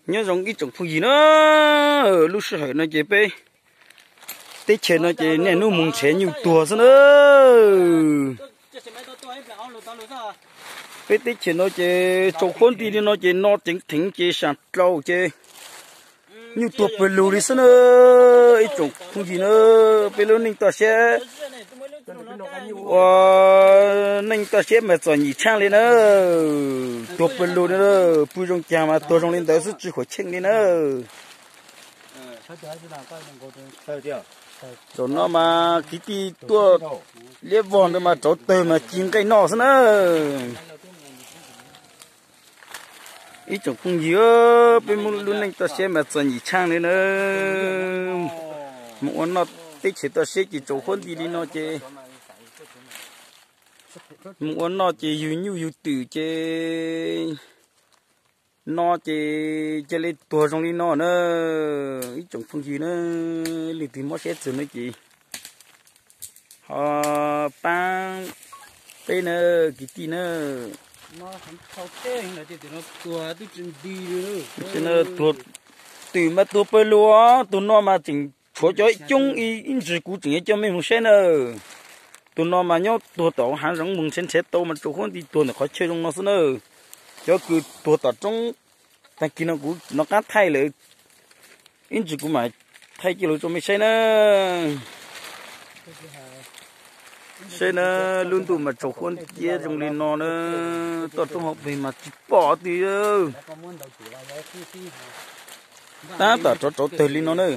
Nyob zoo ib tsoom phooj ywg na, lub sij hawm no ces peb teb chaws no ces niaj hnub mus nrhiav nyuj tuag xwb na. Peb teb chaws no ces tsaus huab nti li no ces no ceev theev ces sam dlau ces nyuj tuag pawg lug li xwb na. Ib tsoom phooj ywg na, peb lub neej toj siab ua neej toj siab mas txom nyem tshaaj li na. Tuag pawg lug li, pw zoo caag mas tuag zoo li ntawd xwb tsi huam cheej li na. Zaum no mas kwv tij tuaj liab vog ntawd mas rauv tawg mas ci nqaij noj xwb na. Ib tsoom phooj ywg, peb Hmoob lub neej toj siab mas txom nyem tshaaj li na. Mus ua noj teb chaws toj siab ces tsaus huab nti li no ces mus ua noj ces yug nyuj yug twm ces no ces ca le tuag zoo li no na. Ib tsoom phooj ywg na, leej twg mob siab txug no ces ho paab peb na, kwv tij na. Tuag, twm mas tuag pawg lug, tug no mas tseem tshuav cov coob ib ntsis, kuv tseem yuav coj mej mus saib na. Tug no mas nyob tuag tom haav zoov, moog nrhiav nrhiav tau mas tsaus huab nti tuag ntawm qhov chaw zoo no xwb na. Cov kws tuag tom roob taag kig no kuv nov qaab thaij lawm, ib ntsis kuv mam thaij cia lug rau mej saib na. Saib na, lub ntuj mas tsaus huab ntiab zoo li no na, toj roob hauv pes mas tsis pom twg. Tab tom rov rauv tawg li no na.